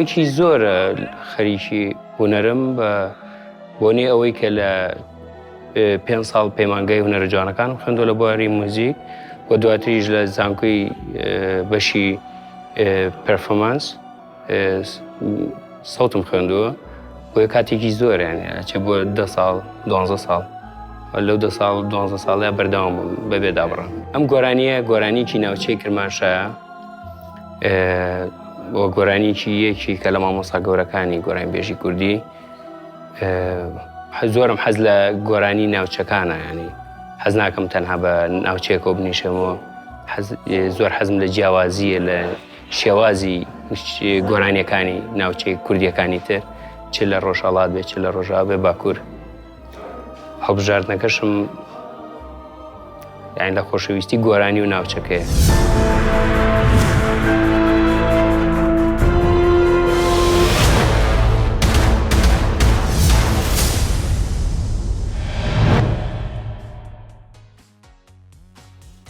ماوەیەکی زۆرە خەریکی هونەرم بە بۆنەی ئەوەی کە لە پێ ساڵ پەیمانگای هونەرە جوانەکانم خوێندوە لە بواری موزیک و دواتریش لە زانکۆی بەشی performance سەوتم خوێندووە بۆیە کاتێکی زۆر یانی ئەچێ بۆ دە ساڵ دوانزە ساڵ لەو دە ساڵ دوانزە ساڵەیە بەردەوام بووم بەبێ دابڕان ئەم گۆرانیە گۆرانیکی ناوچەی کرمانشایە بۆ گۆرانیکی یەکی کە لە مامۆسا گەورەکانی گۆرانبێژی کوردی زۆرم حەز لە گۆرانی ناوچەکانە ینی حەز ناکەم تەنها بە ناوچەیەکەوە بنیشەمەوە زۆر حەزم لە جیاوازیە لە شێوازی گۆرانیەکانی ناوچەی کوردیەکانی تر چ لە ڕۆژهەڵات بێ چ لە ڕۆژاوا بێ باکوور هەڵبژاردنەکەشم یان لە خۆشەویستی گۆرانی و ناوچەکەیە.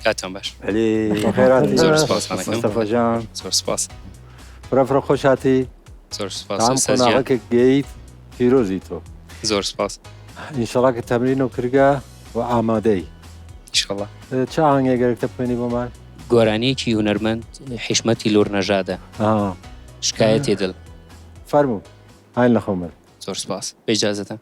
کاتتان باش. بەلی بەخێرهاتی زۆر سپاس ئەکەم. مستەفا جان. زۆر سپاس. فرە فرە خۆش هاتی. زۆر سپاس تام ئوستاز گیان. قۆناغەکە گەیت پیرۆزی تۆ. زۆر سپاس. ئینشەڵا کە تەمرین و کردگە و ئامادەی. ئینشەڵا. چ ئاهەنگێک گەرەکتە بخوێنی بۆمان؟ گۆرانیەکی هونەرمەند حیشمەتی لوڕنەژادە. شکایەتی دڵ. فەرموو ئاین لە خۆمن. زۆر سپاس. بە ئیجازەتان.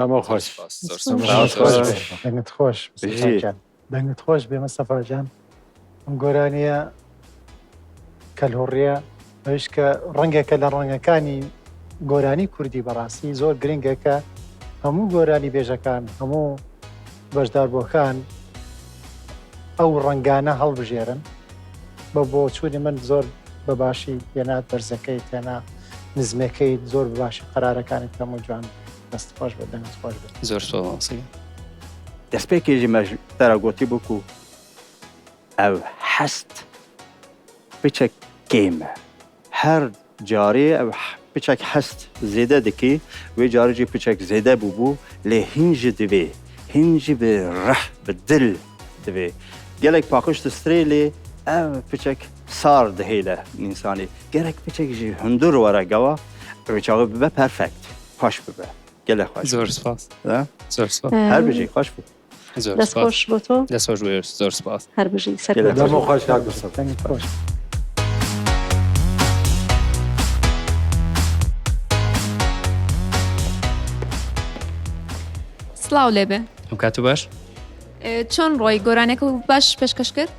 نەمە خۆش دەنگت خۆش دەنگت خۆش بێ مستەفا جان ئەم گۆرانیە کەلهوڕیە ئەویش کە ڕەنگێکە لە ڕەنگەکانی گۆرانی کوردی بەڕاستی زۆر گرنگە کە هەموو گۆرانی بێژەکان هەموو بەشداربووەکان ئەو ڕەنگانە هەڵبژێرن بە بۆچوونی من زۆر بە باشی تێنا بەرزەکەی تێنا نزمەکەی زۆر باشی قەرارەکانی هەموو جوان دەست خۆش بێت دەنگت خۆش بێت زۆر سوپاس دەستپێکێژی مەژ تەرا گۆتی بوو کو. Ev hest piçek kêm e. Her carê ev piçek hest zêde dikê, wê carê jî piçek zêde bûbû lê hîn jî divê, hîn jî bi rih, bi dil divê. Gelek paqij distrê lê ev piçek sar dihêle însanî. Gerek piçek jî hundir were gewa wê çaxê bibe perfect, xweş bibe. Gelek xweş. Zor spas. Zor spas. Her bijî xweş bû. Zor دەست spas. خۆش بۆ تۆ دەست خۆش بۆ زۆر سپاس. هەر بژی سەرکەوتوو. دەمو خۆش کاک مستەفا. دەنگت خۆش. سڵاو لێبێ. ئەم کاتە باش. چۆن ڕۆی گۆرانیەکە و باش پێشکەش کرد؟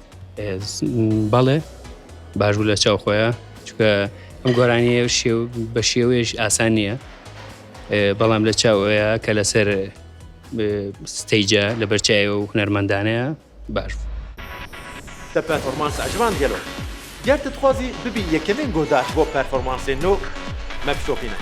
بەڵێ باش بوو لە چاو خۆیان چونکە ئەم گۆرانیە بە شێوەیەش ئاسان نییە بەڵام لە چاوەیە کە لەسەر stage ە لەبەر چاوی و هونەرمەندانەیە باش بوو. Te performans eciband gelo? Ger tu dixwazî bibî yekemîn guhdar ji bo performansên nû, me bişopîne.